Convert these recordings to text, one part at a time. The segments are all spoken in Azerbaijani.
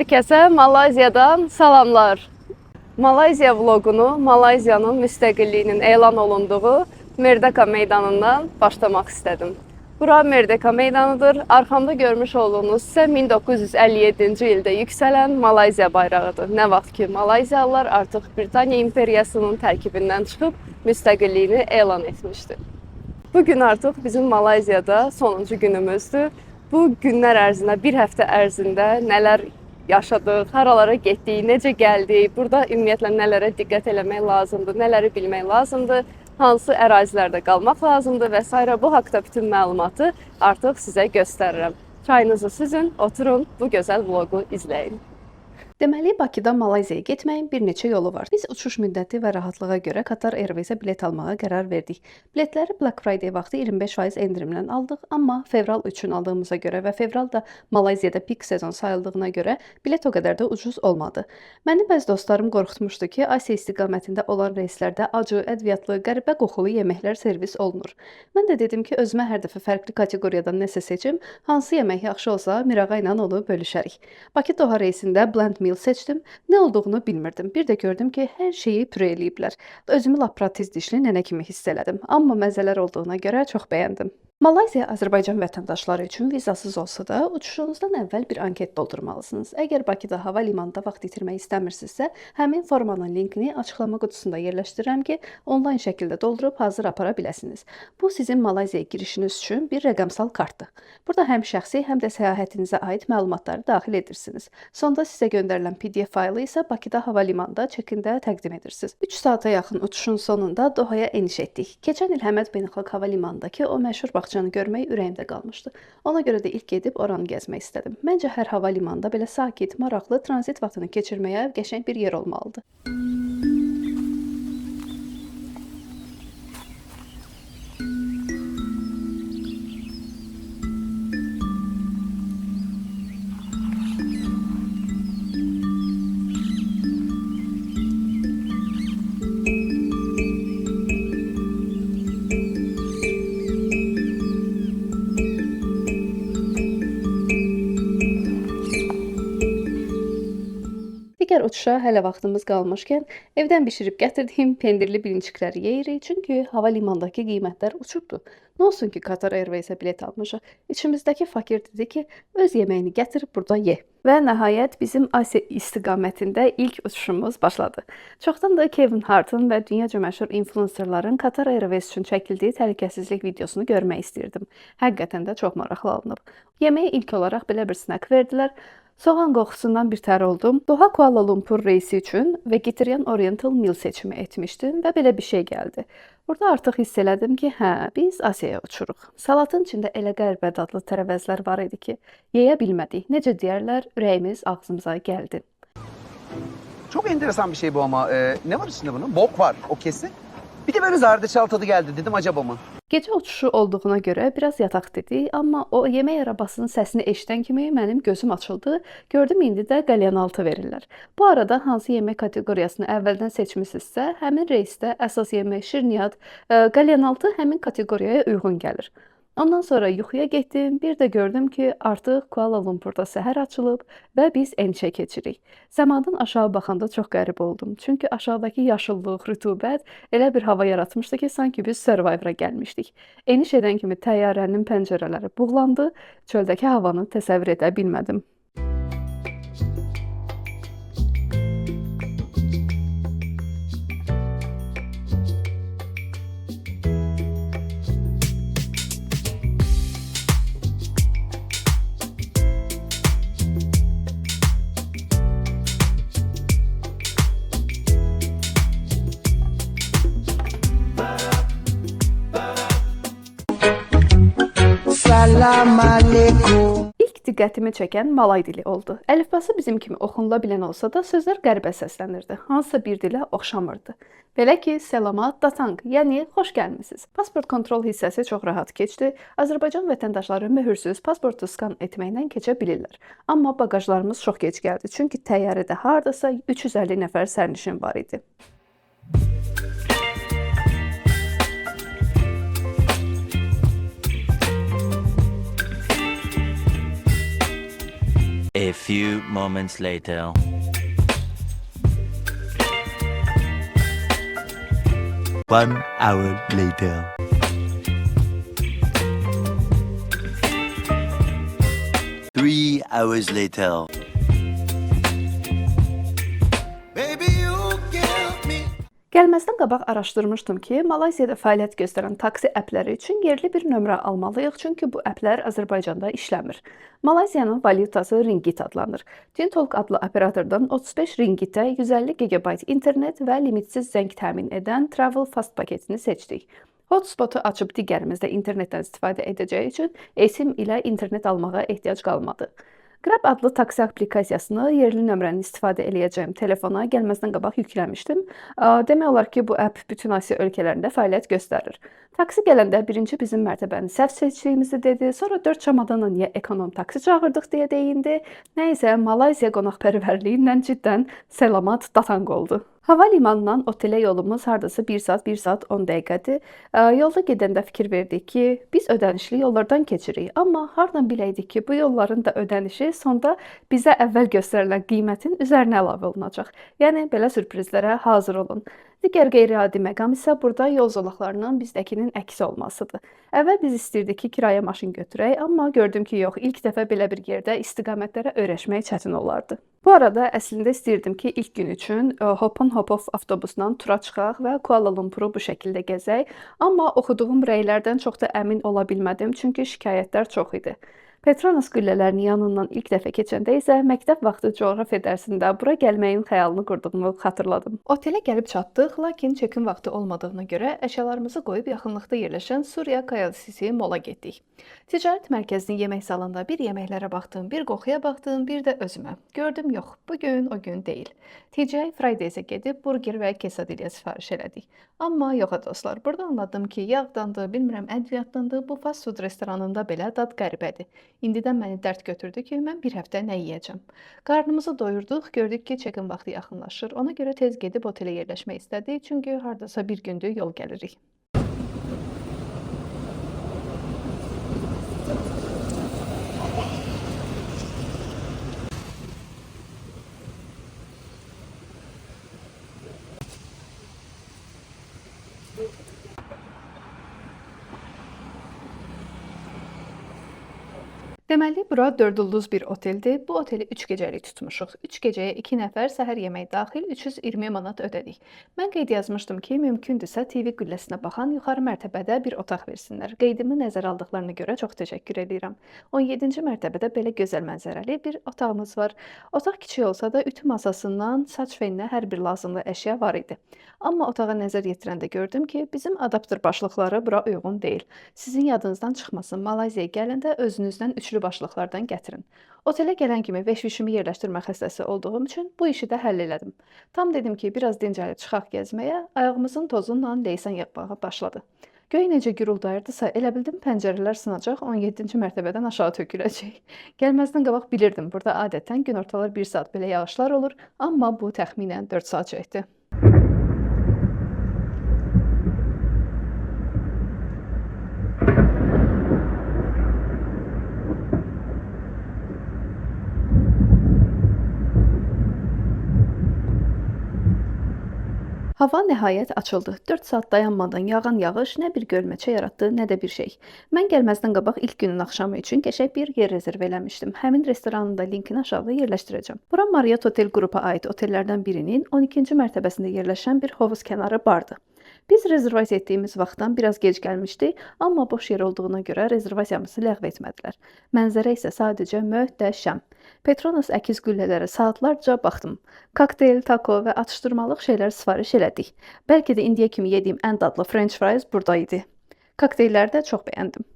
Hər kəsə Malayziyadan salamlar. Malayziya vloqunu Malayziyanın müstəqilliyinin elan olunduğu Merdeka meydanından başlamaq istədim. Bura Merdeka meydanıdır. Arxamda görmüş olduğunuz isə 1957-ci ildə yüksələn Malayziya bayrağıdır. Nə vaxt ki Malayziyalılar artıq Britaniya imperiyasının tərkibindən çıxıb müstəqilliyini elan etmişdi. Bu gün artıq bizim Malayziyada sonuncu günümüzdür. Bu günlər ərzində, bir həftə ərzində nələr yaşadıq, haralara getdik, necə gəldik, burada ümumiyyətlə nələrə diqqət eləmək lazımdır, nələri bilmək lazımdır, hansı ərazilərdə qalmaq lazımdır və s. Bu haqda bütün məlumatı artıq sizə göstərirəm. Çayınızı süzün, oturun, bu gözəl vloqu izləyin. Deməli, Bakıdan Malayziyaya getməyin bir neçə yolu var. Biz uçuş müddəti və rahatlığa görə Qatar Airways-ə bilet almağa qərar verdik. Biletləri Black Friday vaxtı 25% endirimlə aldıq, amma fevral üçün aldığımıza görə və fevral da Malayziyada pik sezon sayıldığına görə bilet o qədər də ucuz olmadı. Məni bəzi dostlarım qorxutmuşdu ki, Asiya istiqamətində olan reyslərdə acı, ədviyyatlı, qəribə qoxulu yeməklər servis olunur. Mən də dedim ki, özümə hər dəfə fərqli kateqoriyadan nəsə seçim, hansı yemək yaxşı olsa Mirağa ilə onu bölüşərik. Bakı Doha reysində blend meal seçdim. Nə olduğunu bilmirdim. Bir də gördüm ki, hər şeyi püre eləyiblər. Özümü lap protez dişli nənə kimi hiss elədim. Amma məzələr olduğuna görə çox bəyəndim. Malayziya Azərbaycan vətəndaşları üçün vizasız olsa da, uçuşunuzdan əvvəl bir anket doldurmalısınız. Əgər Bakıda hava limanında vaxt itirmək istəmirsinizsə, həmin formanın linkini açıqlama qutusunda yerləşdirirəm ki, onlayn şəkildə doldurub hazır apara biləsiniz. Bu sizin Malayziyaya girişiniz üçün bir rəqəmsal kartdır. Burada həm şəxsi, həm də səyahətinizə aid məlumatları daxil edirsiniz. Sonda sizə göndərilən PDF faylı isə Bakıda hava limanında check-in-də təqdim edirsiniz. 3 saata yaxın uçuşun sonunda Dohaya eniş etdik. Keçən il Həməd Beynəlxalq Hava Limanındakı o məşhur bağçanı görmək ürəyimdə qalmışdı. Ona görə də ilk gedib oranı gəzmək istədim. Məncə hər hava limanında belə sakit, maraqlı tranzit vaxtını keçirməyə qəşəng bir yer olmalıdır. Digər uçuşa hələ vaxtımız qalmışkən evdən bişirib gətirdiyim pendirli bilinçikləri yeyirik, çünki hava limanındakı qiymətlər uçubdu. Nə olsun ki, Qatar Airways-ə bilet almışıq. İçimizdəki fakir dedi ki, öz yeməyini gətir, burada ye. Və nəhayət bizim Asiya istiqamətində ilk uçuşumuz başladı. Çoxdan da Kevin Hart'ın və dünyaca məşhur influencerların Qatar Airways üçün çəkildiyi təhlükəsizlik videosunu görmək istəyirdim. Həqiqətən də çox maraqlı alınıb. Yeməyə ilk olaraq belə bir snack verdilər. Soğan qoxusundan bir tər oldum. Doha Kuala Lumpur reysi üçün Vegetarian Oriental Meal seçimi etmişdim və belə bir şey gəldi. Burada artıq hiss elədim ki, hə, biz Asiyaya uçuruq. Salatın içində elə qəribə dadlı tərəvəzlər var idi ki, yeyə bilmədik. Necə deyərlər, ürəyimiz ağzımıza gəldi. Çok enteresan bir şey bu ama. Ne var içinde bunun? Bok var, o kesin. Bir de böyle zerdeçal tadı geldi. Dedim acaba mı? Gecə uçuşu olduğuna görə biraz yataq dedik, amma o yemək arabasının səsini eşidən kimi mənim gözüm açıldı. Gördüm indi də qəlyanaltı verirlər. Bu arada hansı yemək kateqoriyasını əvvəldən seçmisinizsə, həmin reysdə əsas yemək şirniyyat, qəlyanaltı həmin kateqoriyaya uyğun gəlir. Ondan sonra yuxuya getdim. Bir də gördüm ki, artıq Kuala Lumpurda səhər açılıb və biz enişə keçirik. Səmadan aşağı baxanda çox qəribə oldum. Çünki aşağıdakı yaşıllıq, rütubət elə bir hava yaratmışdı ki, sanki biz Survivora gəlmişdik. Eniş edən kimi təyyarənin pəncərələri buğlandı. Çöldəki havanı təsəvvür edə bilmədim. Salam alaikum. İlk diqqətimi çəkən malay dili oldu. Əlifbası bizim kimi oxunula bilən olsa da sözlər qəribə səslənirdi. Hansısa bir dilə oxşamırdı. Belə ki, selamat datang, yəni xoş gəlmisiniz. Pasport kontrol hissəsi çox rahat keçdi. Azərbaycan vətəndaşları möhürsüz pasportu skan etməklə keçə bilirlər. Amma baqajlarımız çox gec gəldi. Çünki təyyarədə hardasa 350 nəfər sərnişin var idi. A few few moments later. 1 hour later. 3 hours later. Baby, you give me. Gəlməzdən qabaq araşdırmışdım ki, Malayziyada fəaliyyət göstərən taksi appləri üçün yerli bir nömrə almalıyıq, çünki bu applər Azərbaycanda işləmir. Malayziyanın valyutası ringgit adlanır. Tintalk adlı operatordan 35 ringgitə 150 GB internet və limitsiz zəng təmin edən Travel Fast paketini seçdik. Hotspotu açıb digərimiz də internetdən istifadə edəcəyi üçün eSIM ilə internet almağa ehtiyac qalmadı. Grab adlı taksi aplikasiyasını yerli nömrəni istifadə eləyəcəyim telefona gəlməzdən qabaq yükləmişdim. Demək olar ki, bu app bütün Asiya ölkələrində fəaliyyət göstərir. Taksi gələndə birinci bizim mərtəbəni səhv seçdiyimizi dedi, sonra 4 çamadanla niyə ekonom taksi çağırdıq deyə deyindi. Nə isə Malayziya qonaqpərvərliyi ilə cidden selamat datang oldu. Hava limanından otelə yolumuz hardasa 1 saat, 1 saat 10 dəqiqədir. Yolda gedəndə fikir verdik ki, biz ödənişli yollardan keçirik. Amma hardan biləydik ki, bu yolların da ödənişi sonda bizə əvvəl göstərilən qiymətin üzərinə əlavə olunacaq. Yəni belə sürprizlərə hazır olun. Digər qeyri-adi məqam isə burada yol zolaqlarının bizdəkinin əksi olmasıdır. Əvvəl biz istəyirdik ki, kirayə maşın götürək, amma gördüm ki, yox, ilk dəfə belə bir yerdə istiqamətlərə öyrəşmək çətin olardı. Bu arada əslində istəyirdim ki, ilk gün üçün Hopon Hop-off avtobusundan tura çıxaq və Kuala Lumpuru bu şəkildə gəzək, amma oxuduğum rəylərdən çox da əmin ola bilmədim, çünki şikayətlər çox idi. Petronas qüllələrinin yanından ilk dəfə keçəndə isə məktəb vaxtı coğrafiya dərsində bura gəlməyin xəyalını qurduğumu xatırladım. Otelə gəlib çatdıq, lakin check-in vaxtı olmadığına görə əşyalarımızı qoyub yaxınlıqda yerləşən Surya KLCC mola getdik. Ticarət mərkəzinin yemək zalında bir yeməklərə baxdım, bir qoxuya baxdım, bir də özümə. Gördüm, yox, bu gün o gün deyil. TGI Fridays-ə gedib burger və quesadilla sifariş elədik. Amma yox dostlar, burada anladım ki, yağdandı, bilmirəm, ədviyyatdandı, bu fast food restoranında belə dad qəribədir. İndidən məni dərd götürdü ki, mən bir həftə nə yeyəcəm. Qarnımızı doyurduq, gördük ki, check-in vaxtı yaxınlaşır. Ona görə tez gedib otelə yerləşmək istədik, çünki hardasa bir gündür yol gəlirik. Deməli, bura 4 ulduz bir oteldir. Bu oteli 3 gecəlik tutmuşuq. 3 gecəyə 2 nəfər səhər yeməyi daxil 320 manat ödədik. Mən qeyd yazmışdım ki, mümkündürsə TV qülləsinə baxan yuxarı mərtəbədə bir otaq versinlər. Qeydimi nəzərə aldıqlarına görə çox təşəkkür edirəm. 17-ci mərtəbədə belə gözəl mənzərəli bir otağımız var. Otaq kiçik olsa da ütü masasından saç feninə hər bir lazımlı əşya var idi. Amma otağa nəzər yetirəndə gördüm ki, bizim adaptör başlıqları bura uyğun deyil. Sizin yadınızdan çıxmasın, Malayziyaya gələndə özünüzdən üçlü başlıqlardan gətirin. Otelə gələn kimi veş-vişimi yerləşdirmə xəstəsi olduğum üçün bu işi də həll elədim. Tam dedim ki, biraz dincəlib çıxaq gəzməyə, ayağımızın tozunla leysan yağmağa başladı. Göy necə guruldayırdısa, elə bildim pəncərələr sınacaq, 17-ci mərtəbədən aşağı töküləcək. Gəlməzdən qabaq bilirdim, burada adətən günortalar 1 saat belə yağışlar olur, amma bu təxminən 4 saat çəkdi. Hava nəhayət açıldı. 4 saat dayanmadan yağan yağış nə bir gölməçə yaratdı, nə də bir şey. Mən gəlməzdən qabaq ilk günün axşamı üçün qəşəng bir yer rezerv eləmişdim. Həmin restoranın da linkini aşağıda yerləşdirəcəm. Bura Marriott Hotel qrupa aid otellərdən birinin 12-ci mərtəbəsində yerləşən bir hovuz kənarı bardır. Biz rezervasiya etdiyimiz vaxtdan biraz gec gəlmişdik, amma boş yer olduğuna görə rezervasiyamızı ləğv etmədilər. Mənzərə isə sadəcə möhtəşəm. Petronas əkiz qüllələrə saatlarca baxdım. Kokteyl, tako və atışdırmalıq şeylər sifariş elədik. Bəlkə də indiyə kimi yediyim ən dadlı French fries burada idi. Kokteylləri də çox bəyəndim.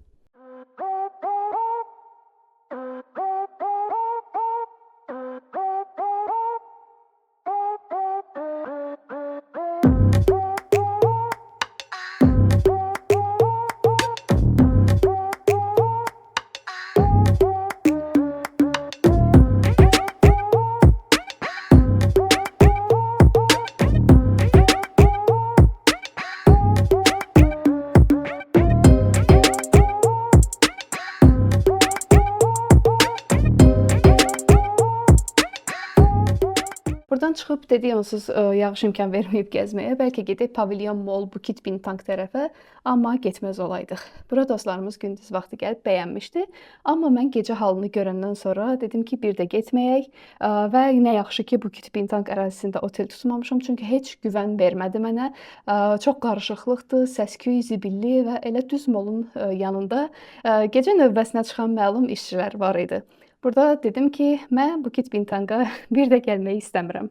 Burdan çıxıb dedik onsuz yağış imkan verməyib gəzməyə. Bəlkə gedək Pavilion Mall, Bukit Bintang tərəfə, amma getməz olaydıq. Bura dostlarımız gündüz vaxtı gəlib bəyənmişdi. Amma mən gecə halını görəndən sonra dedim ki, bir də getməyək. Və nə yaxşı ki, Bukit Bintang ərazisində otel tutmamışam, çünki heç güvən vermədi mənə. Çox qarışıqlıqdır, səs-küy, zibilli və elə düz molun yanında gecə növbəsinə çıxan məlum işçilər var idi. Burada dedim ki, mən Bukit Bintanga bir də gəlmək istəmirəm.